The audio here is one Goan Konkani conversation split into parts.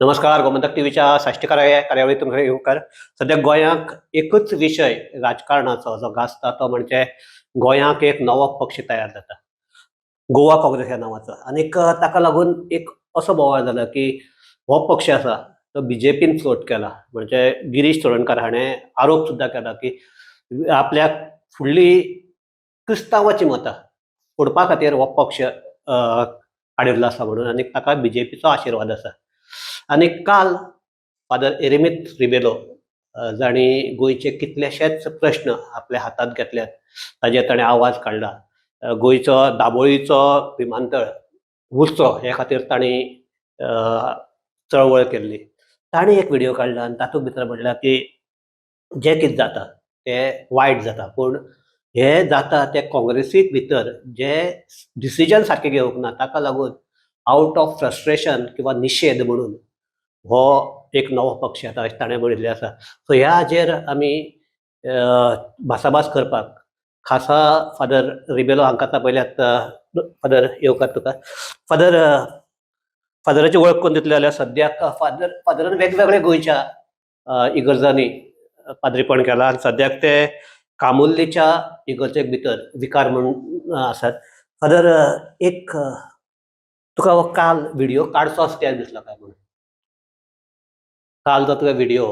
नमस्कार, गोमंतक टीव्हीच्या साश्टी कार्यावळीत तुमकां येवकार. सद्या गोंयांक एकूच विशय राजकारणाचो जो गाजता तो म्हणजे गोंयांक एक नवो पक्ष तयार जाता, गोवा काँग्रेस ह्या नांवाचो. आनीक ताका लागून एक असो बोवाळ जाला की हो पक्ष आसा तो बीजेपीन फ्लोट केला. म्हणजे गिरीश चोडणकार हाणें आरोप सुद्दां केला की आपल्याक फुडली क्रिस्तांवाची मतां फोडपा खातीर हो पक्ष काडिल्लो आसा म्हणून, आनी ताका बीजेपीचो आशिर्वाद आसा. आनी काल फादर एरेमीत रिबेलो, जांणी गोंयचे कितलेशेच प्रश्न आपल्या हातांत घेतल्यात, ताजेर ताणें आवाज काडला, गोंयचो दाबोळीचो विमानतळ उरचो हे खातीर तांणी चळवळ केल्ली, ताणें एक व्हिडियो काडला आनी तातूंत भितर म्हणलां की जें कितें जाता तें वायट जाता, पूण हें जाता तें काँग्रेसीक भितर जे डिसिजन सारकें घेवंक ना ताका लागून आवट ऑफ फ्रस्ट्रेशन किंवा निशेध म्हणून हो एक नवो पक्ष येता अशें ताणें म्हणिल्लें आसा. सो ह्या हाजेर आमी भासाभास करपाक खासा फादर रिबेलो हांकां आपयल्यात. फादर, येवकार तुका. फादर, फादराची वळख करून दितले जाल्यार सद्याक फादरान वेगवेगळ्या गोंयच्या इगर्जांनी पाद्रीपण केलां आनी सद्याक ते कामुर्लीच्या इगर्जेक भितर विकार म्हणून आसात. फादर, एक तुका हो काल व्हिडियो काडचो असो कित्याक दिसलो काय म्हणून? काल जो तुका व्हिडियो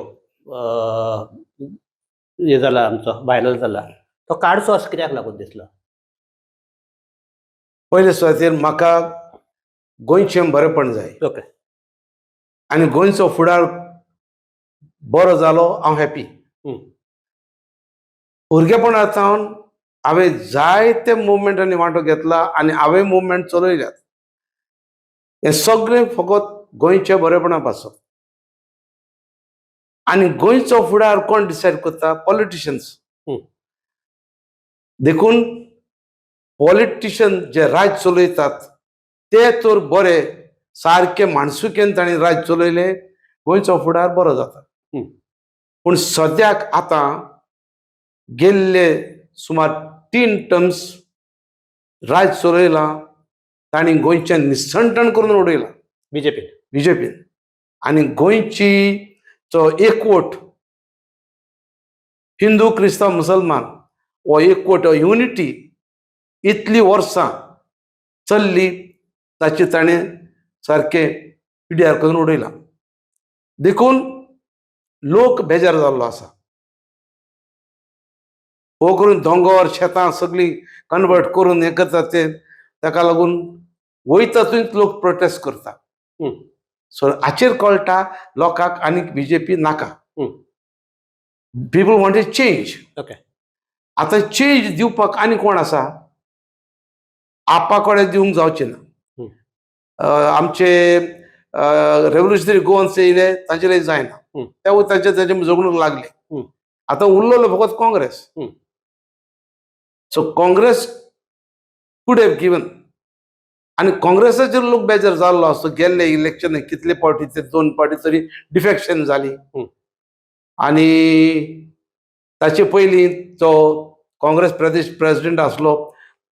हे जाला, आमचो व्हायरल जाला, तो काडचो असो कित्याक लागून दिसलो? पयले सुवातेर म्हाका गोंयचें बरेपण जाय आनी गोंयचो फुडार बरो जालो, हांव हॅपी. भुरगेपणा सावन हांवें जायते मुवमेंटांनी वांटो घेतला आनी हांवें मुवमेंट चलयल्यात. हें सगळें फकत गोंयच्या बरेपणा पासत. आनी गोंयचो फुडार कोण डिसायड करता? पॉलिटिशियन्स. देखून पॉलिटिशियन जे राज चलयतात ते तर बरे सारके माणसुकेन तांणी राज चलयले, गोंयचो फुडार बरो जाता. पूण सद्याक आतां गेल्ले सुमार 3 टर्म्स राज चलयलां तांणी, गोंयचें निसंटण करून उडयलां. बीजेपी. बीजेपीन. आनी गोंयची जो एकवट, हिंदू, क्रिस्तांव, मुसलमान हो एकवट, युनिटी इतली वर्सां चल्ली, ताची ताणें सारकें पिड्ड्यार करून उडयलां. देखून लोक बेजार जाल्लो आसा. हो करून दोंगर, शेतां सगळीं कन्वर्ट करून हें करतात ते, ताका लागून वयता थंयच लोक प्रोटेस्ट करता. सो हाचेर कळटा लोकांक आनीक बीजेपी नाका. People want a change. आतां चेंज दिवपाक आनी कोण आसा? आपा कडेन दिवंक जावचें ना. आमचे रेव्होल्युशनरी गोवन्स येयले, तांचेर जायना. ते तांचे तांचे जगणूक लागले. आतां उरलेलो फकत Congress. So Congress could have given. आनी काँग्रेसाचेर लोक बेजार जाल्लो आसतो. गेल्ले इलेक्शन कितले फावटी ते दोन फावटी तरी डिफेक्शन जाली. आनी ताचे पयलीं तो काँग्रेस प्रदेश प्रेसिडेंट आसलो,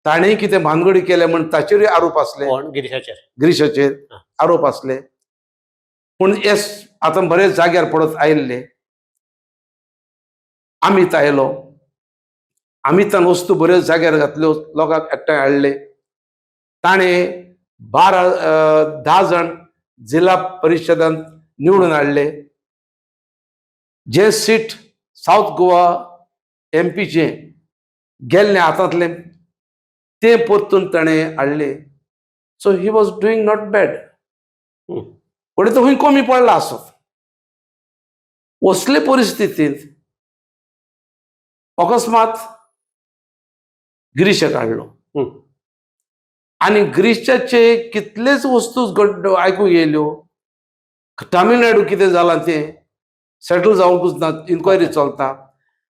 ताणें कितें भानगडी केल्या म्हण ताचेरूय आरोप आसले. कोण, गिरीशाचेर? गिरीशाचेर आरोप आसले. पूण येस, आतां बरेच जाग्यार पडत आयिल्ले. अमित आयलो, अमितान वस्तू बऱ्योच जाग्यार घातल्यो, लोकांक एकठांय हाडले. ताणें 12 10 जाण जिल्हा परिशदांत निवडून हाडले. जे सीट सावथ गोवा एमपीचे गेल्ले हातांतले, ते परतून ताणें हाडले. So he was doing not bad. पूण तो खंय कमी पडला आसत. असले परिस्थितींत अकस्मात गिरीशाक हाडलो. आनी गिरीशाचे कितलेच वस्तू घड आयकूंक येयल्यो. तामिळनाडू कितें जालां तें सेटल जावंकूच ना, इन्क्वायरी चलता.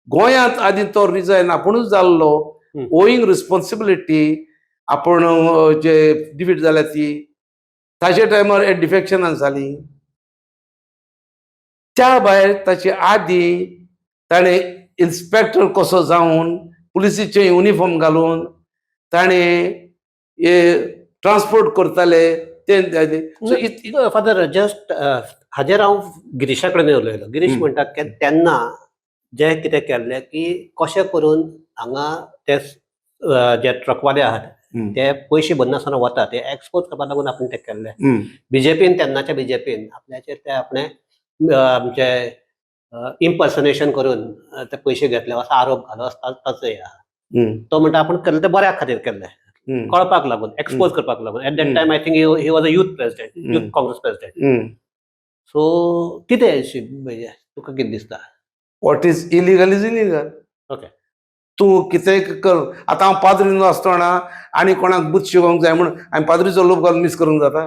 गोंयांत आदी तो रिजायन आपुणूच जाल्लो, ओईंग रिस्पॉन्सिबिलिटी आपूण जे डिफीट जाल्या ती, ताजे टायमार हे डिफेक्शनां जाली. त्या भायर ताचे आदीं ताणें इन्स्पेक्टर कसो जावन, पुलिसीचें युनिफॉर्म घालून ताणें हे ट्रान्सपोर्ट करताले ते. Father, just हाजेर हांव गिरीशा कडेन उलयलो. गिरीश म्हणटा की तेन्ना जे कितें केल्लें की कशें करून हांगा ते जे ट्रकवाले आहात ते पयशे भरनासतना वता ते एक्सपोज करपाक लागून आपण ते केल्ले. बीजेपीन, तेन्नाच्या बीजेपीन आपल्याचेर ते आपणे आमचे इम्पर्सनेशन करून ते पयशे घेतले असो आरोप घालो आसता ताचो हे आहा. तो म्हणटा आपण केल्ले ते बऱ्या खातीर केल्ले, कळपाक लागून, एक्सपोज करपाक लागून. At that time I think he was a youth president, youth Congress president. So कितें अशी म्हणजे तुका कितें दिसता? What is illegal is illegal. तूं कितेंय कर. आतां हांव पाद्री न्हू आसतना आनी कोणाक बुद्द शिकोवंक जाय म्हूण हांवें पाद्रीचो लोक घालून मिस करूंक जाता?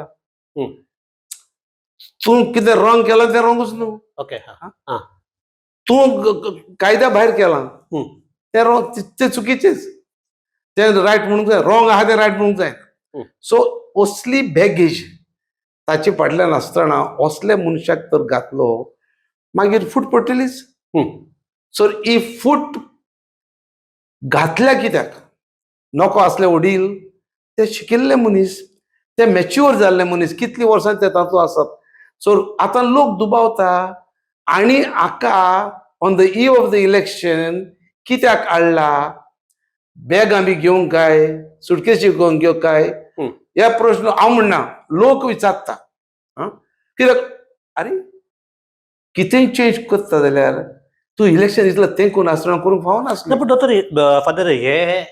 तूं कितें रॉंग केलां तें रॉंगूच न्हू. ओके हा तूं कायद्या भायर केलां तें रॉंग, तें चुकीचेच. तें रायट म्हणूंक जाय, रॉंग आहा तें रायट म्हणूंक जाय. सो असली बॅगेज ताचे फाटल्यान आसतना असल्या मनशाक तर घातलो मागीर फूट पडटलीच. सो ही फूट घातल्या कित्याक नको आसले वडील, ते शिकिल्ले मनीस, ते मॅच्युअर जाल्ले मनीस, कितलीं वर्सां ते तातूंत आसात. सो आतां लोक दुबावता आनी हाका on the eve of the election कित्याक हाडला? बॅगां बी घेवंक काय, सुटकेशी घेवंक घेवंक काय? हे प्रश्न हांव म्हणना, लोक विचारता. आं, कित्याक आरे कितेंय चेंज करता जाल्यार तूं इलेक्शन इतलो तेंकून आसतना करूंक फावनासलें. ना, पूण दोतोर, फादर, हे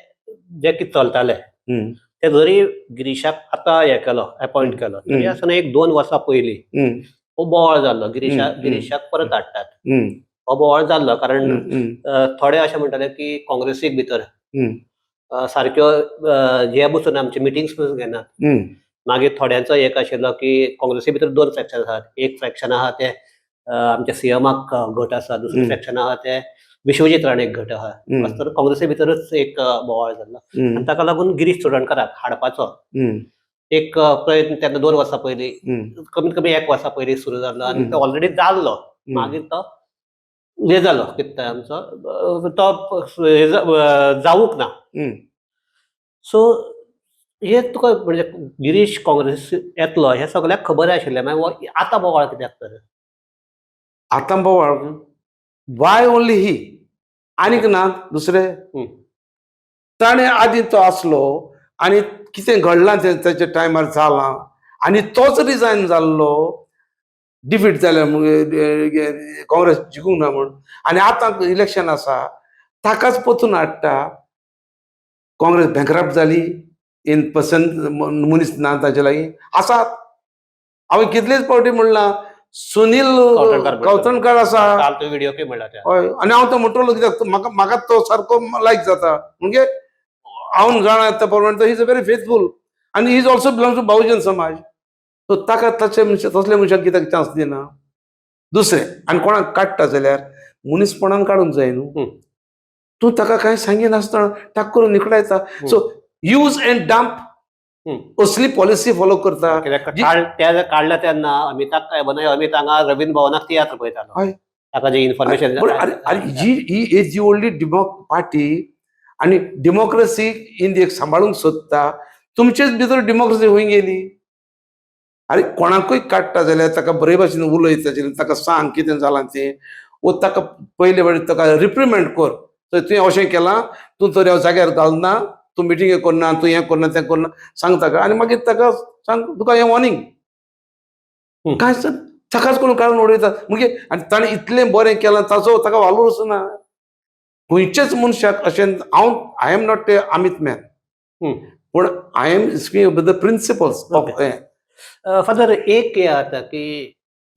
जे कितें चलताले ते जरी गिरीशाक आतां हे केलो, अपॉयंट केलो, तरी आसतना एक दोन वर्सां पयलीं हो बोवाळ जाल्लो, गिरीशा गिरीशाक परत हाडटात हो बोवाळ जाल्लो, कारण थोडे अशें म्हणटाले की काँग्रेसीक भितर सारक्यो हे बसून आमचे मिटिंग्स बसून घेनात. मागीर थोड्यांचो एक आशिल्लो की काँग्रेसी भितर दोन फ्रॅक्शन आसात. एक फ्रॅक्शन आहा ते आमच्या सीएमाक घट आसा, दुसरें फ्रॅक्शन आहा ते विश्वजीत राणेक घट आहा. तर काँग्रेसी भितरूच एक बोवाळ जाल्लो आनी ताका लागून गिरीश चोडणकाराक हाडपाचो एक प्रयत्न तेन्ना 2 वर्सां पयलीं, कमीत कमी एक वर्सा पयलीं सुरू जाल्लो आनी तो ऑलरेडी जाल्लो. मागीर तो हे जालो, कितें ते आमचो तो हे जावूंक ना. सो हे तुका म्हणजे गिरीश काँग्रेस येतलो हे सगळ्याक खबर आशिल्लें, मागीर हो आतां बोवाळ कित्याक तर? आतां बोवाळ वाय ओनली ही? आनीक ना दुसरे? ताणें आदीं तो आसलो आनी कितें घडलां तें ताच्या टायमार जालां आनी तोच रिजायन जाल्लो, डिफीट जाले, काँग्रेस जिखूंक ना म्हूण. आनी आतां इलेक्शन आसा, ताकाच परतून हाडटा. काँग्रेस बँकरप्ट जाली इन पर्सन, मनीस ना ताचे लागीं आसात. हांवें कितलेच फावटी म्हणलां, सुनील कवठणकार. कवठणकार आसा. काल तो व्हिडिओ पळय म्हणला त्या. हय, आनी हांव तो म्हणटलो कित्याक म्हाका म्हाका तो सारको लायक जाता. म्हणजे हांव जाणा त्या प्रमाणे तो is a very faithful आनी is also belongs to Bahujan Samaj. So ताका तशे मनशां, तसल्या मनशाक कित्याक चान्स दिना दुसरें? आनी कोणाक काडटा जाल्यार मनीसपणान काडूंक जाय न्हू. तूं ताका कांय सांगिनासतना टाक करून निकळायता. सो यूज अँड डंप असली पॉलिसी फॉलो करता. कित्याक त्या काडल्या तेन्ना अमिताक काय खबर, अमित हांगा रवींद्र भवनाक तियात्र पळयतालो. ताका जे इन्फॉर्मेशन पण अरे अरे, ही ही ही जी व्हडली डेमो पार्टी आनी डेमोक्रेसी इंडियेक सांबाळूंक सोदता, तुमचेच भितर डेमोक्रेसी खंय गेली? आरे, कोणाकूय काडटा जाल्यार ताका बरे भाशेन उलयता जाल्यार ताका सांग कितें जालां तें, वो ताका पयले फावटी ताका रिप्रिमेंट कर, तर तुवें अशें केलां, तूं तर ह्या जाग्यार घालना, तूं मिटिंगे करना, तूं हें करना, तें करना, सांग ताका. आनी मागीर ताका सांग तुका हें वॉर्निंग. कांय ताकाच कोण काडून उडयता म्हणजे आनी ताणें इतलें बरें केलां, ताचो ताका वालोरच ना खंयच्याच मनशाक. अशें हांव, I am not a Amit man, पूण I am speaking with the principles of हें. फादर, एक हे आता की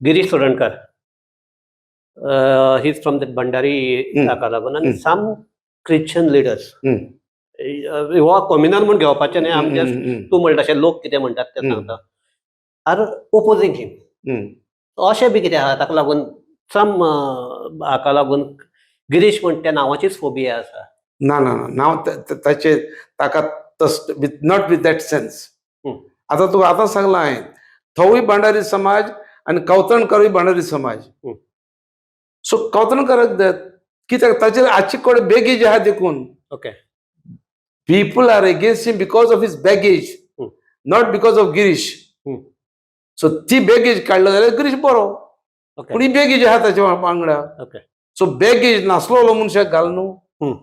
Girish Chodankar, he is from that Bhandari, ताका लागून आनी सम क्रिश्चन लिडर्स, हो कॉम्युनल म्हूण घेवपाचें न्ही आमचे, तूं म्हणटा तशें लोक कितें म्हणटात ते सांगता, आर ओपोजींग हिम. अशें बी कितें आहा, ताका लागून सम हाका लागून गिरीश म्हण त्या नांवाचीच फोबिया आसा? ना ना ना, नांव ताचे ताका तस with not with that sense. आतां तुका आतां सांगलां हांवें, थवय भांडारी समाज आनी कवतणकरूय भांडारी समाज. सो कवतणकराक कित्याक ताचेर आजचे कडेन बेगीज आहा देखून people are against him because of his baggage, not because of Girish. So ती बॅगेज काडलो जाल्यार गिरीश बरो. पूण ही बॅगेज आहा ताच्या वांगडा. सो बॅगेज नासलो मनशाक घाल न्हू.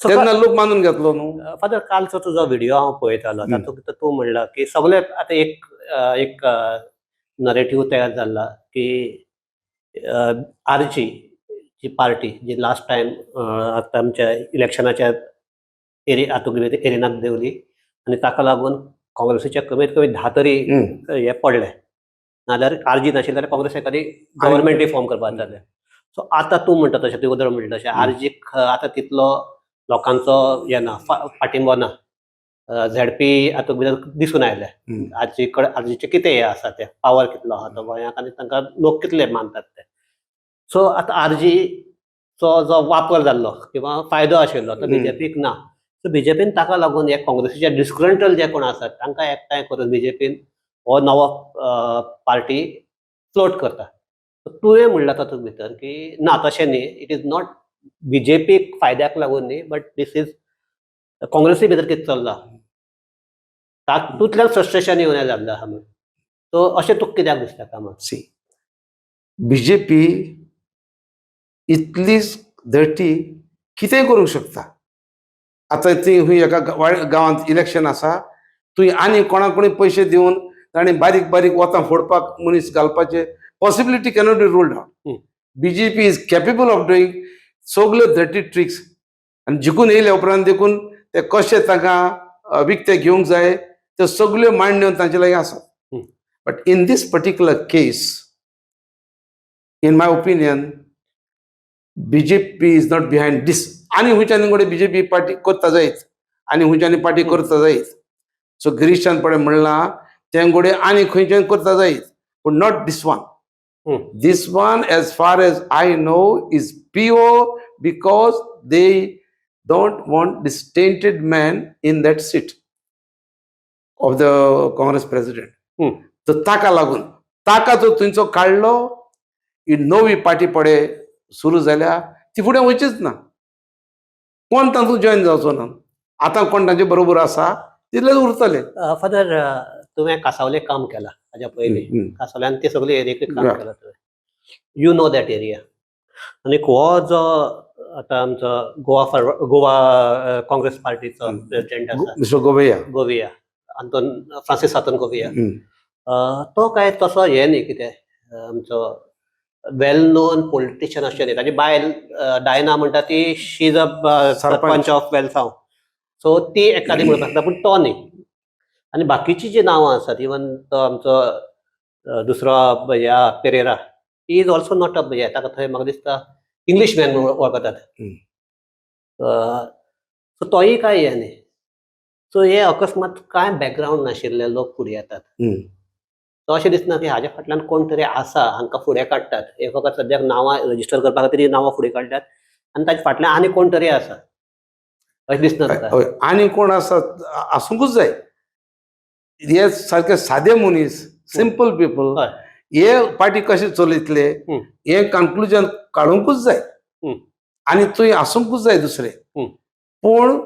सो तेन्ना लोक मानून घेतलो न्हू. फादर, कालचो तुजो व्हिडिओ हांव पळयतालो. तातूंत भितर तूं म्हणला की सगळे आतां एक नरेटीव तयार जाल्ला की आरजी जी पार्टी जी लास्ट टायम आतां आमच्या इलेक्शनाच्या एरि हातूंत एरिनाक देंवली आनी ताका लागून काँग्रेसीचे कमीत कमी 10 तरी हे पडले, नाजाल्यार आरजी नाशिल्ले जाल्यार काँग्रेस एखादी गव्हर्मेंटय फॉर्म करपाक जालें. सो आतां तूं म्हणटा तशें, तुवें अगोदर म्हणटा तशें, आरजीक आतां तितलो लोकांचो हे ना, पाठिंबो ना. झेडपी हातूंत भितर दिसून आयलें. आरजी कडेन, आरजीचें कितें हें आसा तें, पावर कितलो आहा तो गोंयाक आनी तांकां लोक कितले मानतात ते. सो आतां आरजीचो जो वापर जाल्लो किंवा फायदो आशिल्लो तो बीजेपीक ना. सो बीजेपीन ताका लागून हे काँग्रेसीचे डिस्ग्रंटल जे कोण आसात तांकां एकठांय करून बीजेपीन हो नवो पार्टी फ्लोट करता. तुवें म्हणलां तातूंत भितर की ना, तशें न्ही, it is not बीजेपीक फायद्याक लागून न्ही, बट this is काँग्रेसी भितर कितें चल्लां तातूंतल्यान फ्रस्ट्रेशन येवन हें जाल्लें आहा म्हणून. सो अशें तुका कित्याक दिसता काय म्हणून? सी, बीजेपी इतलीच धटी कितेंय करूंक शकता. आतां ती खंय एका गांवांत इलेक्शन आसा, तुवें आनी कोणा कोणी पयशे दिवन ताणें बारीक बारीक वतां फोडपाक मनीस घालपाचे possibility cannot be ruled out. BJP is capable of doing सगल्यो डर्टी ट्रिक्स आनी जिखून येयल्या उपरांत देखून ते कशे तांकां विकते घेवंक जाय त्यो सगल्यो मांडण्यो तांचे लागीं आसात. But in this particular case, in my opinion, BJP is not behind this. आनी खंयच्यानी कडेन बीजेपी पार्टी करता जायत आनी खंयच्यानी पार्टी करता जायत. सो गिरीशान पळय म्हणलां तें कडेन आनी खंयच्यान करता जायत, पूण not this one. This one, as far as I know, is pure because they don't want this tainted man in that seat of the Congress president. तर ताका लागून ताका जो थंयचो काडलो, ही नवी पार्टी पडे सुरू जाल्या ती फुडें वयचीच ना. कोण तातूंत जॉयन जावचो ना. आतां कोण तांचे बरोबर आसा तितलेच उरतले. फादर, तुवें कासावले काम केलां हाज्या पयलीं. कासावल्यान ते सगळे एरियेक काम केलां तुवें. You know that area. आनी हो जो आतां आमचो गोवा फॉरवर्ड, गोवा काँग्रेस पार्टीचो प्रेसिडेंट आसा, मिस्टर गोवैया. गोविया, आंतोन, फ्रांसीस आंतोन गोविया, तो काय तसो हे न्ही, कितें आमचो वेल नोन पॉलिटिशियन अशें न्ही. ताजी बायल डायना म्हणटा ती, she is a sarpanch of Velsao. So ती एकादी म्हणपाक शकता, पूण तो न्ही. आनी बाकीची जी नांवां आसात, इवन तो आमचो दुसरो ह्या Pereira, he is also not a हे, ताका थंय म्हाका दिसता इंग्लीश मॅन म्हणून वळखतात. सो तोय काय हें न्ही. सो हे अकस्मात कांय बॅकग्रावंड नाशिल्ले लोक फुडें येतात. सो अशें दिसना की हाज्या फाटल्यान कोण तरी आसा, हांकां फुडें काडटात? हे फकत सद्याक नांवां रजिस्टर करपा खातीर ही नांवां फुडें काडल्यात आनी ताच्या फाटल्यान आनी कोण तरी आसा अशें दिसना तुका? हय, आनी कोण आसा, आसूंकूच जाय. हे सारके सादे मनीस, सिंपल पिपल, हे पार्टी कशे चलयतले हे कन्क्लुजन काडूंकूच जाय. आनी थंय आसूंकूच जाय दुसरे. पूण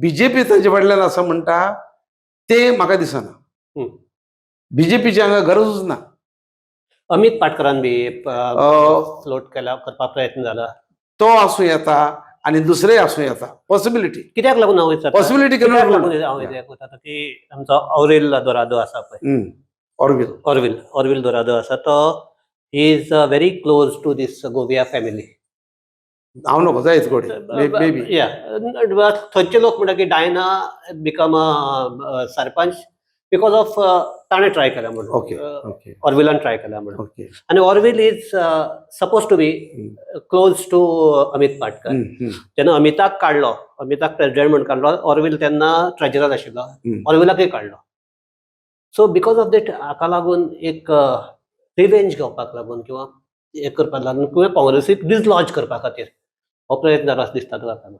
बीजेपी तांचे फाटल्यान आसा म्हणटा ते म्हाका दिसना. बीजेपीची हांगा गरजूच ना. अमित पाटकरान बी फ्लोट केला, करपाक प्रयत्न जाला. तो आसूं येता आनी दुसरेय आसूं येता, पॉसिबिलिटी. कित्याक लागून हांव विचारता? पॉसिबिलिटी. कित्याक लागून हांव कित्याक वता की आमचो औरेल दोरादो आसा पळय, ऑर्विल. ऑर्विल, ऑर्विल दोरादो आसा तो, he is very close to this Govia family. हांव नको जायत कडेन, मे बी. या, थंयचे लोक म्हणटा की Diana become a sarpanch because of ताणें ट्राय केला म्हणून. ऑर्विलान ट्राय केला म्हणून. आनी Orville is suppose to be close to Amit Patkar. जेन्ना अमिताक काडलो, अमिताक प्रेसिडेंट म्हणून काडलो, ऑर्विल तेन्ना ट्रेजरर आशिल्लो. ऑर्विलाकय काडलो. सो because of that, हाका लागून एक रिवेंज घेवपाक लागून किंवा हें करपाक लागून किंवा काँग्रेसीक डिसलॉज करपा खातीर हो प्रयत्न जाला असो दिसता तुका काय?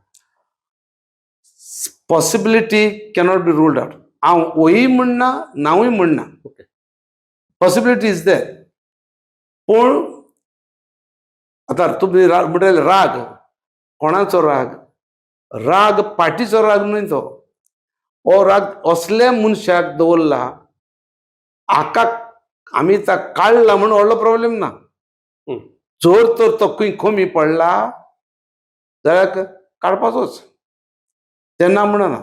Possibility cannot be ruled out. हांव वय म्हणना, नांवूय म्हणना. Possibility is there. पूण आतां तुमी म्हणटले राग कोणाचो? राग, राग पार्टीचो राग न्हय तो. हो राग असल्या मनशाक दवरला, हाका आमी काडला म्हूण व्हडलो प्रॉब्लेम ना. जर तर तो खंय कमी पडला जाल्यार काडपाचोच, तेन्ना म्हणना.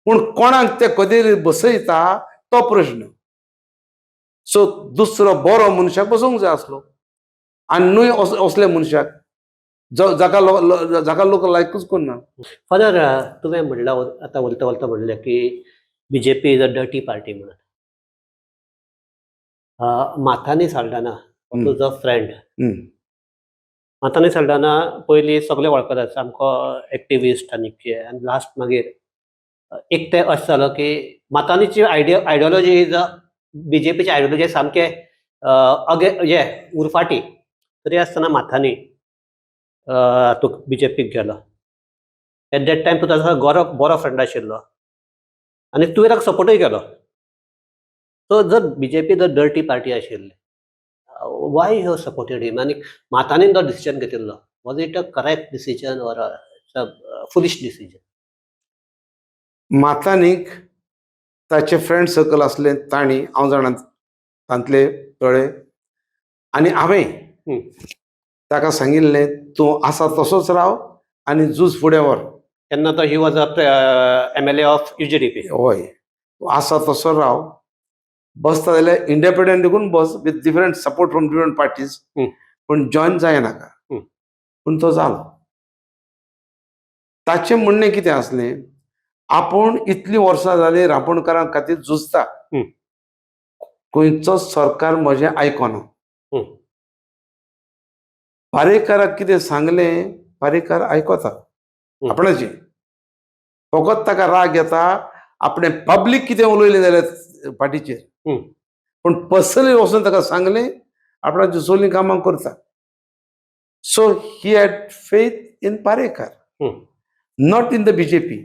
पूण कोणाक ते कदेलीर बसयता तो प्रश्न. सो दुसरो बरो मनशाक बसोवंक जाय आसलो आनी न्हय असल्या मनशाक जो जाका जाका लोक लायकूच करना. फादर, तुवें म्हणलां, आतां उलयता उलयता म्हणलें की BJP is a dirty party म्हणून. माथानी साल्डाना तुजो फ्रेंड. माथानी साल्डाना पयलीं सगळे वळखतात, सामको एक्टिविस्ट आनी कितें, आनी लास्ट मागीर एक ते अशें जालो की माथानीची आयडियोलॉजी is a बीजेपीची आयडियोलॉजी सामके अगे हे उरफाटी. तरी आसतना माथानी तूं बीजेपीक गेलो. एट that time तूं ताजो बरो फ्रेंड आशिल्लो आनी तुवें ताका सपोर्टूय केलो. सो जर बीजेपी जर डर्टी पार्टी आशिल्ली, why you supported him? आनी माथानीन जो डिसिजन घेतिल्लो, was it a correct decision or a foolish decision? माथानीक ताचे फ्रेंड सर्कल आसले तांणी, हांव जाणा तांतले थोडे, आनी हांवें ताका सांगिल्लें तूं आसा तसोच राव आनी झूज फुडें व्हर. तेन्ना तो he was a MLA of UGDP. हय, तूं आसा तसो राव, बसता जाल्यार इंडिपेंडंट देखून बस with different support from different parties, पूण जॉयन जायनाका. पूण तो जालो. ताचें म्हणणें कितें आसलें, आपूण इतलीं वर्सां जालीं रांपोणकारां खातीर झुजता, खंयचोच सरकार म्हजें आयकना. पारेकाराक कितें सांगलें पारेकार आयकता आपणाचें, फकत ताका राग येता आपणें पब्लीक कितें उलयलें जाल्यार पार्टीचेर, पूण पर्सनली वचून ताका सांगलें आपणाची सगळीं कामां करता. So he had faith in Parrikar, not in the BJP.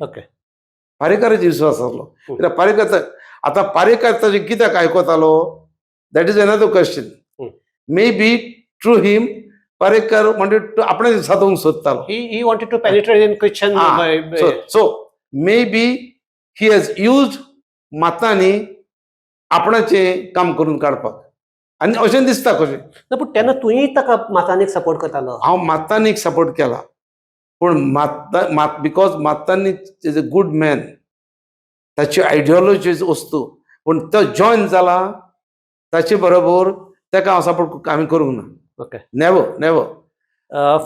पारेकाराचेर विस्वास आसलो. कित्याक पारेकार आतां पारेकार ताजें कित्याक आयकतालो, that is another question. Maybe through him Parrikar wanted to आपणें सादोवंक सोदतालो. He wanted to penetrate in Christian. So maybe he has used मातांनी आपणाचें काम करून काडपाक, आनी अशें दिसता कशें. पूण तेन्ना तुंय ताका माथानीक सपोर्ट करतालो. हांव मातानीक सपोर्ट केला, पूण मात्ता मात because Matanhy is a good man, ताची आयडियोलॉजी वस्तू, पूण तो जॉयन जाला ताचे बरोबर ताका हांव सपोर्ट आमी करूंक ना. Never never.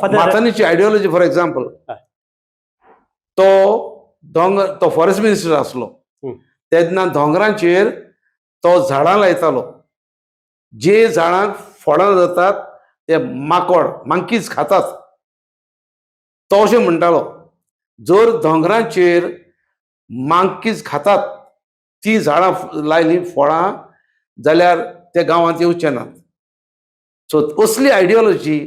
Father, मातानीची आयडियोलॉजी फॉर एक्झाम्पल, तो दोंगर, तो फॉरेस्ट मिनिस्टर आसलो तेन्ना दोंगरांचेर तो झाडां लायतालो, जे झाडांक फळां जातात ते माकोड मांकीज खातात. तो अशें म्हणटालो, जर दोंगरांचेर मांकीज खातात ती झाडां लायलीं फळां जाल्यार ते गांवांत येवचे नात. सो असली आयडियोलॉजी,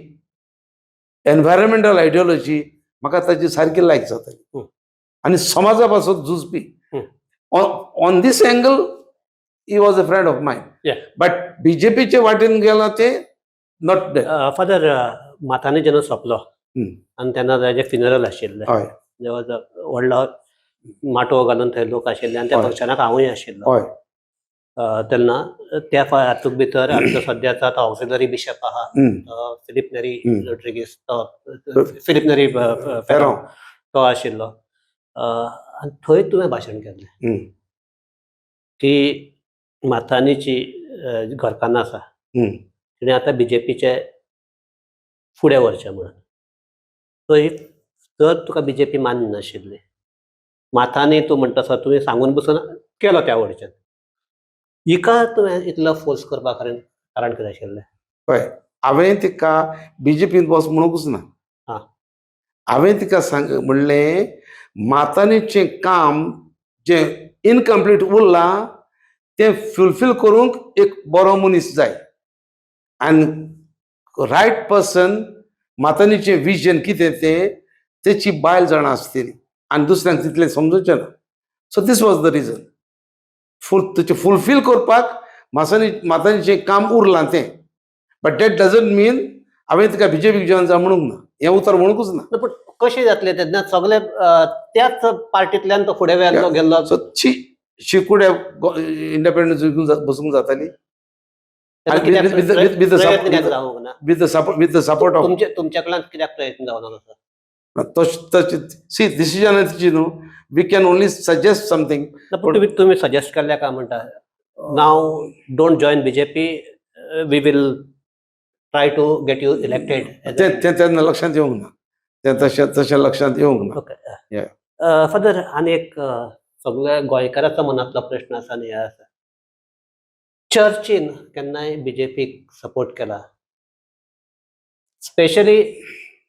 एनवायरमेंटल आयडियोलॉजी म्हाका ताची सारकी लायक जाताली आनी समाजा पासत झुजपी. On this angle he was a friend of mine. But बीजेपीचे वाटेन गेला ते not that. Father, माथानी जेन्ना सोंपलो आनी तेन्ना ताजें फ्युनरल आशिल्लें, जवळ व्हडलो माटोव घालून थंय लोक आशिल्ले आनी त्या फंक्शनाक हांवूय आशिल्लो. तेन्ना त्या हातूंत भितर आमचो सद्याचो आतां ऑक्सिलरी बिशप आहा, फिलीप नेरी रोड्रिगीस, तो फिलीप नेरी फेरो तो आशिल्लो. आनी थंय तुवें भाशण केल्लें की माथानीची घरकान्न आसा तिणें आतां बीजेपीचे फुडें व्हरचें म्हणून. सो if जर तुका बीजेपी मान्य नाशिल्ली, माथानी तूं म्हणटा तसो तुवें सांगून बसून केलो त्या वटेच्यान, हिका तुवें इतलो फोर्स करपा कारण कारण कितें आशिल्लें? हय, हांवें तिका बीजेपीन वच म्हणूंकच ना. हांवें तिका सांग म्हणलें, मातानीचें काम जें इनकम्प्लीट उरलां तें फुलफील करूंक एक बरो मनीस जाय, आनी रायट पर्सन मातानीचें विजन कितें तें तेची बायल जाणा आसतली आनी दुसऱ्यांक तितलें समजूचें ना. So this was the reason. Full तेचें फुलफील करपाक मातानीचें काम उरलां तें, बट that doesn't मीन हांवें तिका बीजेपीक जॉयन जा म्हणूंक ना, हें उतर म्हणूंकच ना. ना, पूण कशें जातलें तेन्ना सगळे त्याच पार्टींतल्यान तो फुडें वेल्लो गेल्लो. So she could have independence बसूंक जाताली. तेन्ना आणि कित्याक with the प्रयत्न कित्याक जावंक ना? With the support of तुमच्याकडल्यान कित्याक प्रयत्न जावना तसो? सी, डिसिजन तिची न्हू, we can only suggest something. ना, पूण तुमी सजेस्ट केल्ल्या काय म्हणटा, now don't join BJP, we will try to get you elected. ते ते तेन्ना लक्षांत येवंक ना, ते तशें तशें लक्षांत येवंक ना. ओके. Yeah. Father, आनी एक सगळ्या गोंयकाराचो मनांतलो प्रश्न आसा आनी हे आसा, चर्चीन केन्नाय बीजेपीक सपोर्ट केला, स्पेशली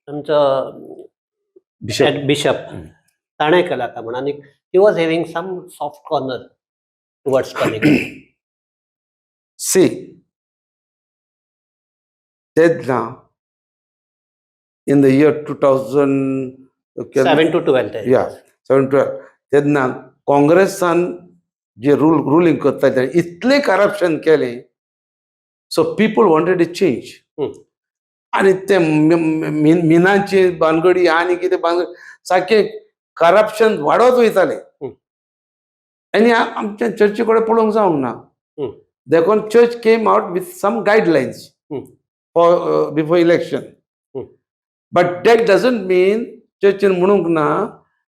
आमचो बिशप? बिशप, ताणें केला काय म्हण? आनी he was having some soft corner towards Parrikar. See, तेन्ना in the year 2000 7 to 12. या, 7 12, तेन्ना काँग्रेसान जे रुलींग करता ते इतलें करप्शन केलें, so people wanted a change. आनी ते मिनाची भानगडी आनी कितें भानगडी, सारकें करप्शन वाडत वयतालें. आनी आमच्या चर्ची कडेन पळोवंक जावंक ना. देखून church came out with some guidelines for before election. But that doesn't mean चर्चीन म्हणूंक ना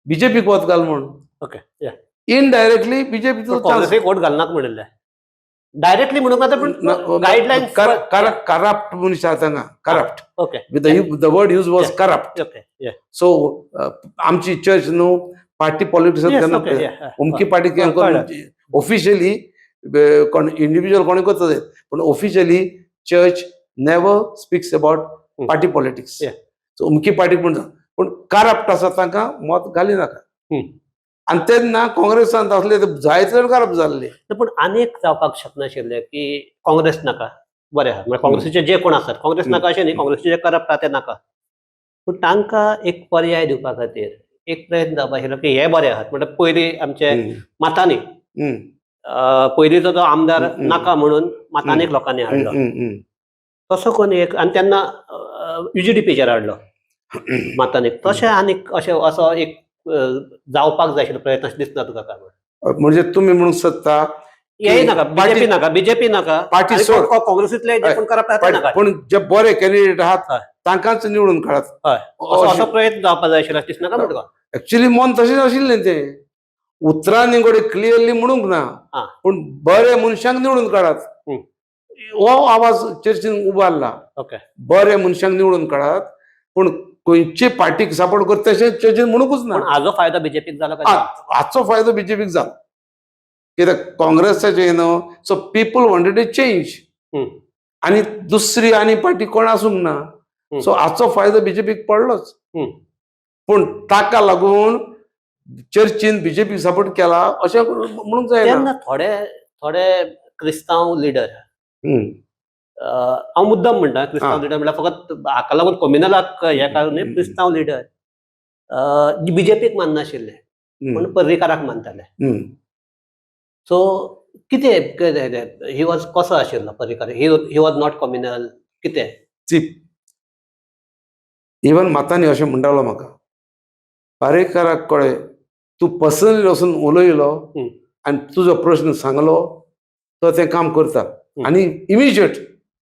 बीजेपीक वत घाल म्हूण. ओके या इनडायरेक्टली बीजेपीचो. काँग्रेसीक वोट घालनाक म्हणिल्लें डायरेक्टली म्हणूंक ना, पूण गायडलायन्स. करप्ट मनीस आसा हांगा, corrupt. With the word use was corrupt. Okay या सो आमची चर्च न्हू पार्टी पॉलिटिक्स केन्ना, अमकी पार्टी. कळ्ळें. ऑफिशियली कोण इंडिव्हिज्युअल कोणी करता, पूण officially church never speaks about party politics. So अमकी पार्टी म्हण, पूण करप्ट आसा तांकां मत घाली नाका. आनी तेन्ना काँग्रेसांत आसले ते जायते जाण करप्ट जाल्ले. पूण आनी एक जावपाक शकनाशिल्लें की काँग्रेस नाका, बरें आहा, म्हळ्यार काँग्रेसीचे जे कोण आसात, काँग्रेस नाका अशें न्ही, काँग्रेसीचे जे करप्ट आहा ते नाका, पूण तांकां एक पर्याय दिवपा खातीर एक प्रयत्न जावपा आशिल्लो की हे बरे आहात. म्हणल्यार पयलीं आमचे मातानी, पयलींचो जो आमदार नाका म्हणून मातानीक लोकांनी हाडलो, तसो कोण एक, आनी तेन्ना युजीडीपीचेर हाडलो मातानीक, तशें आनीक अशें असो एक जावपाक जाय आशिल्लो प्रयत्न अशें दिसना तुका काय म्हण? म्हणजे तुमी म्हणूंक सोदता हे नाका, बीजेपी नाका, बीजेपी नाका. पार्टी आनी सोड. काँग्रेसींतले जे कोण करप्ट आहा ते नाका. पूण जे बरे कॅन्डिडेट आहात तांकांच निवडून काडात. हय, असो असो प्रयत्न जावपाक जाय आशिल्लो अशें दिसना काय म्हणटा तुका? ऍक्च्युली मन तशेंच आशिल्लें, तें उतरांनी गोडे क्लियरली म्हणूंक ना, पूण बरे मनशांक निवडून काडात हो आवाज चर्चीन उबारला. बरे मनशांक निवडून काडात, पूण खंयचे पार्टीक सपोर्ट करता तशें चर्चीन म्हणूंकच ना. पूण हाजो फायदो बीजेपीक जालो काय? हाचो फायदो बीजेपीक जालो, कित्याक काँग्रेसाचे न्हू, so people wanted a change. आनी दुसरी आनी पार्टी कोण आसूंक ना. सो हाचो फायदो बीजेपीक पडलोच. पूण ताका लागून चर्चीन बीजेपीक सपोर्ट केला अशें म्हणूंक जायना. तेन्ना थोडे थोडे क्रिस्तांव लिडर, हांव मुद्दम म्हणटा क्रिस्तांव लिडर म्हणल्यार फकत हाका लागून कम्युनलाक हे कारण न्ही, क्रिस्तांव लिडर बीजेपीक माननाशिल्ले, पूण पर्रीकाराक मानताले. सो कितें he was, कसो आशिल्लो Parrikar? He was not communal, कितें? सी, इवन मातानी अशें म्हणटालो म्हाका, पारेकाराक कडेन तूं पर्सनली वचून उलयलो आनी तुजो प्रश्न सांगलो, तो तें काम करता आनी इमिजिएट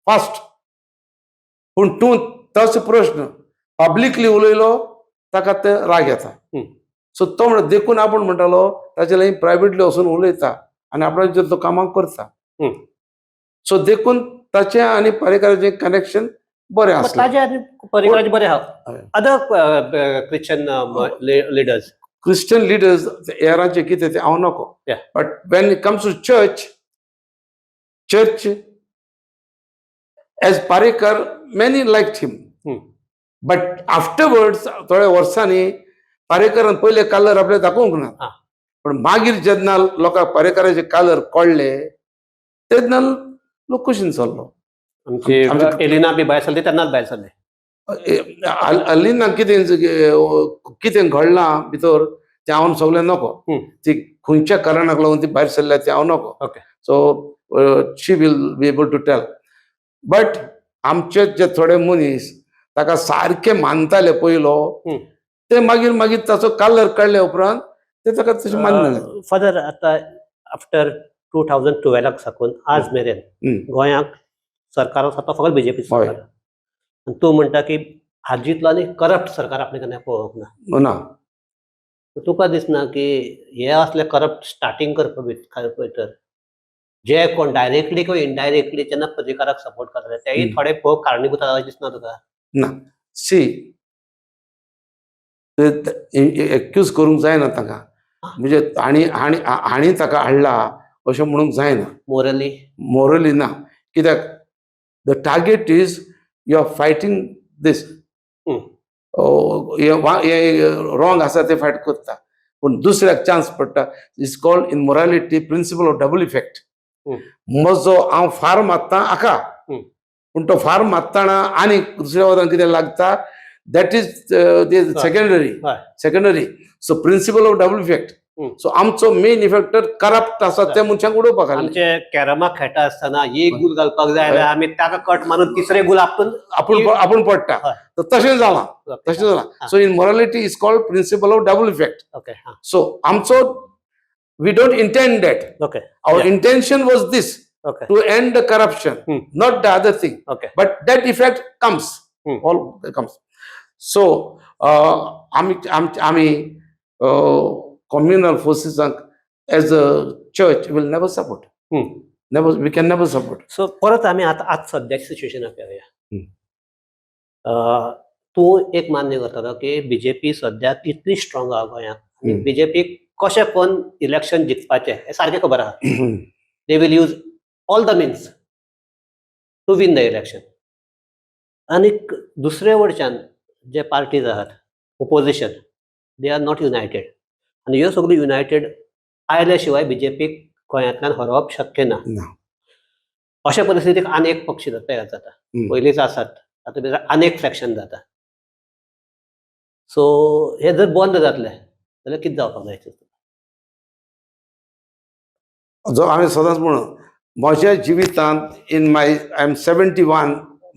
फास्ट, पूण तूं तोच प्रश्न पब्लिकली उलयलो, ताका ते राग येता. सो तो म्हणटा, देखून आपूण म्हणटालो ताचे लागीं प्रायवेटली वचून उलयता आनी आपणाचेर तो कामां करता. सो देखून ताचें आनी पर्रीकाराचें कनेक्शन बरें आसलें. ताजे आनी पर्रीकाराचे बरें आहा. Other Christian leaders? Christian leaders हेरांचे कितें तें हांव नको. But when it comes to church, church as Parrikar, many like him. But afterwards थोड्या वर्सांनी पारेकरान पयले कालर आपले दाखोवंक ना, पूण मागीर जेन्ना लोकांक पारेकराचे कालर कळ्ळे तेन्ना लोक कुशीन चल्लो. आमची एलिना बी भायर सरली तेन्नाच भायर सरले. अलिना कितें कितें घडलां भितर तें हांव सगळें नको. ती खंयच्या कारणाक लागून ती भायर सरल्या तें हांव नको. So she will be able to tell, but आमचे जे थोडे मनीस ताका सारके मानताले पयलो, ते मागीर मागीर ताचो कालर काडल्या उपरांत ते ताका तशें मानना. फादर, आता आफ्टर 2012 साकून आज मेरेन गोंयाक सरकार आसा तो फकत बीजेपी हय. सरकार. आनी तूं म्हणटा की हाजितलो आनी करप्ट सरकार आपणे केन्ना पळोवंक ना. ना. तुका दिसना की हे असले करप्ट स्टार्टिंग करपा भितर जे कोण डायरेक्टली किंवा इनडायरेक्टली जेन्ना पर्रीकाराक सपोर्ट करतले तेय थोडे भोव कारणीभूत आसा अशें दिसना तुका? ना, सी, एक्यूज करूंक जायना ताका. म्हणजे हाणी हाणी हाणी ताका हाडला अशें म्हणूंक जायना. मोरली. मोरली ना, कित्याक the target is you are fighting this. Wrong आसा ते फायट करता, पूण दुसऱ्याक चान्स पडटा. Is called in morality principle of double effect. म्हजो हांव फार मारता हाका, पूण तो फार मारतना आनी दुसऱ्या वतान कितें लागता, that is secondary. Secondary. So principle of double effect. So आमचो मेन इफेक्टर करप्ट आसा ते मनशांक उडोवपाक आसलें. आमचे कॅरमा खेळटा आसतना एक गुल घालपाक जाय जाल्यार आमी ताका कट मारून तिसरे गुल आपण आपूण आपूण पडटा. तर तशें जालां, तशें जालां. So in morality is called principle of double effect. Okay, हा. सो आमचो, we don't intend that. Our intention was this, to end the corruption, not the other thing. But that effect comes, all comes. So आमी आमी communal forces as a church will never support. Never, we can never support. So परत आमी आतां आज सद्याच्या सिच्युएशनाक येवया. तूं एक मान्य करतलो की बीजेपी सद्याक इतली स्ट्रॉंग आहा गोंयांत आनी बीजेपी कशें करून इलेक्शन जिखपाचें हें सारकें खबर आहा. They will use all the means to win the election. आनीक दुसरे वटच्यान जे पार्टीज आहात opposition, they are not united आनी ह्यो सगल्यो युनायटेड आयल्या शिवाय बीजेपीक गोंयांतल्यान हरोवप शक्य ना. ना. अशा परिस्थितीक आनी एक पक्ष तयार जाता. पयलींच आसात, तातूंत भितर आनी एक फ्रॅक्शन जाता. सो हे जर बंद जातले जाल्यार कितें जावपाक जाय? जो हांवें सदांच म्हणून म्हज्या जिवितांत, in my, I am 71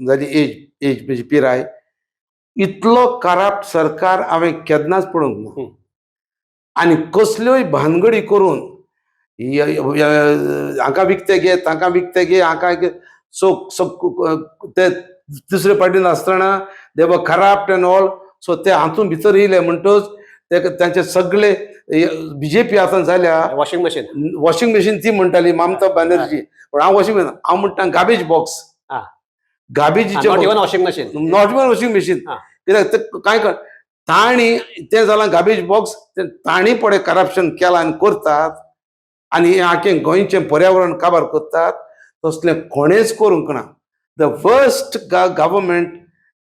जाली एज एज म्हजी पिराय, इतलो करप्ट सरकार हांवें केन्नाच पळोवंक ना. आनी कसल्योय भानगडी करून हांकां विकते घे, तांकां विकते घे, हांकां घे. सो सो ते दुसरे पार्टीन आसतना they were corrupt and all. So ते हातूंत भितर येयले म्हणटच ते तांचे सगळे बीजेपी आतां जाल्या वॉशिंग मशीन. वॉशिंग मशीन ती म्हणटाली ममता बॅनर्जी, पण हांव वॉशिंग मशीन, हांव म्हणटा गार्बेज बॉक्स. गार्बेजीचे. Not even washing machine. Not even washing machine. कित्याक ते कांय तांणी तें जालां गार्बेज बॉक्स. तांणी पळय करप्शन केलां आनी करतात आनी हें आख्खें गोंयचें पर्यावरण काबार करतात. तसलें कोणेच करूंक ना. The worst government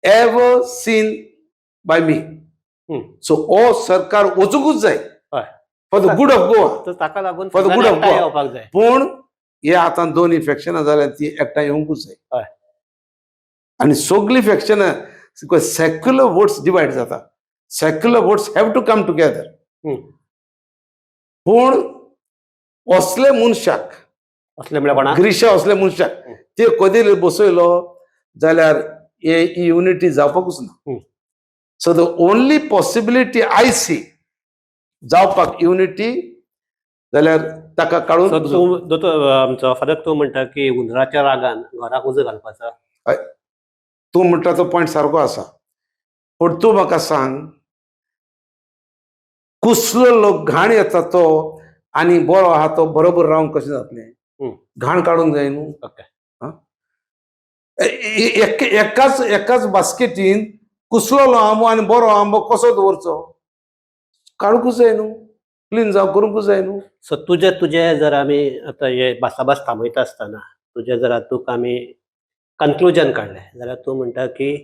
ever seen by me. So हो सरकार वचूंकूच जाय for the good of Goa. तर ताका लागून For the good of एकठांय Goa. येवपाक जाय. पूण हे आतां दोन फॅक्शनां जाल्या ती एकठांय येवंकूच जाय. आनी सगळीं फॅक्शनां सेक्युलर वोट्स डिवायड जाता. Secular votes have to come together. पूण असले मनशाक असले म्हळ्यार कोणाक? ग्रिशा असले मनशाक ते कदेल बसयलो जाल्यार हे ही युनिटी जावपाकूच ना. So the only possibility I see जावपाक युनिटी जाल्यार ताका सो काडून तूं दोतोर, आमचो फादर, तूं म्हणटा की हुंदराच्या रागान घराक उजो घालपाचो. तूं म्हणटा तो पॉयंट सारको आसा, पूण तूं म्हाका सांग, कुसलो लोक घाण येता तो आनी बरो आहा तो बरोबर रावंक कशें जातलें? घाण काडूंक जाय न्हू. आं? एकाच एकाच बास्केटीन कुसलोलो आंबो आनी बरो आंबो कसो दवरचो? काडूंकूच जाय न्हू, क्लीन जावं करूंकूच जाय न्हू. सो तुजे तुजे जर आमी आतां हे भासाभास थांबयता आसतना तुजे जर तुका आमी कन्क्लुजन काडलें जाल्यार तूं म्हणटा की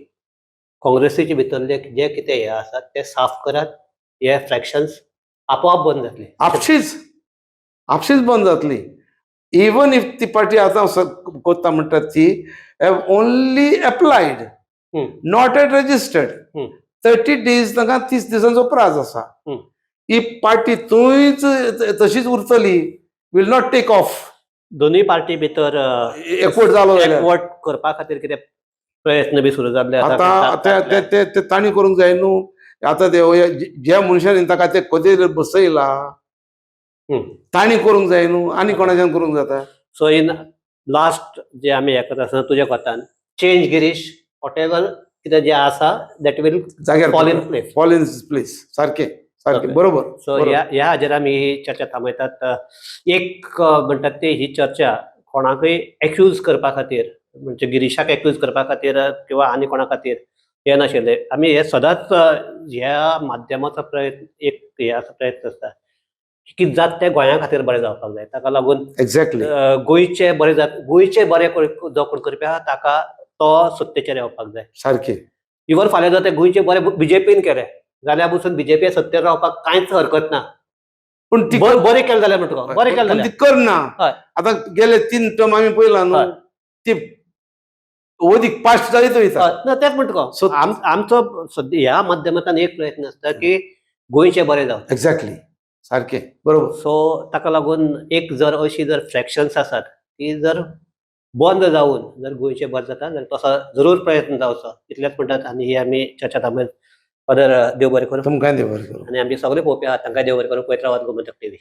काँग्रेसीचे भितरले जे कितें हे आसात ते साफ करात, हे फ्रॅक्शन्स आपोआप बंद जातले. आपशीच आपशीच बंद जातली. इवन if ती पार्टी आतां करता म्हणटा ती have only applied, not yet registered. 30 days तांकां, 30 दिसांचो प्राज आसा. ही पार्टी थंयच तशीच उरतली, will not take off. दोनूय पार्टी भितर एकवट जालो जाल्यार एकवट करपा खातीर कितें प्रयत्न बी सुरू जाल्ले आसा? आतां ते ते ते तांणी करूंक जाय न्हू. आतां ते ज्या मनशांनी ताका ते कदेल बसयला तांणी करूंक जाय न्हू, आनी कोणाच्यान करूंक जाता? So in लास्ट जे आमी हें करता आसतना तुज्या कोतान चेंज गिरीश, what ever कितें जें आसा that will जाग्यार fall in place. Fall in place, सारकें सारकें. Okay. बरोबर. सो बरोबर. ह्या ह्या हाजेर आमी ही चर्चा थांबयतात. एक म्हणटात ते ही चर्चा कोणाकूय एक्यूज करपा खातीर, म्हणजे गिरीशाक एक्यूज करपा खातीर किंवा आनी कोणा खातीर हें नाशिल्लें. आमी हे सदांच ह्या माध्यमाचो प्रयत्न एक हे आसा, प्रयत्न आसता की जात तें गोंया खातीर बरें जावपाक जाय. ताका लागून गोंयचें बरें जात, गोंयचें बरें जो कोण करपी आहा ताका तो सत्तेचेर येवपाक जाय. इवन फाल्यां जर ते गोंयचें बरें बीजेपीन केलें जाल्यार पसून बीजेपी सत्तेर रावपाक कांयच हरकत ना. पूण ती बरें केलें जाल्यार म्हणटा तुका, बरें केलें पण जाल्यार ती करना. आतां गेले 3 टर्म आमी पळयला न्हू, ती अदीक पास्ट जायत वयता. हय, ना तेंच म्हणटा तुका. आमचो सद्या ह्या माध्यमांतल्यान एक प्रयत्न आसता की गोंयचें बरें जावचें. एक्झॅक्टली, सारकें, बरोबर. सो ताका लागून एक जर अशी जर फ्रॅक्शन्स आसात ती जर बंद जावन जर गोंयचें बरें जाता जाल्यार तसो जरूर प्रयत्न जावचो, इतलेंच म्हणटात आनी ही आमी चर्चा थांबयत. फादर, देव बरें करूं. तुमकां देव बरें करूं. आनी आमचे सगळे पळोवपी आहात तांकां देव बरें करूं. पळयत रावात गोमंतक टीव्ही.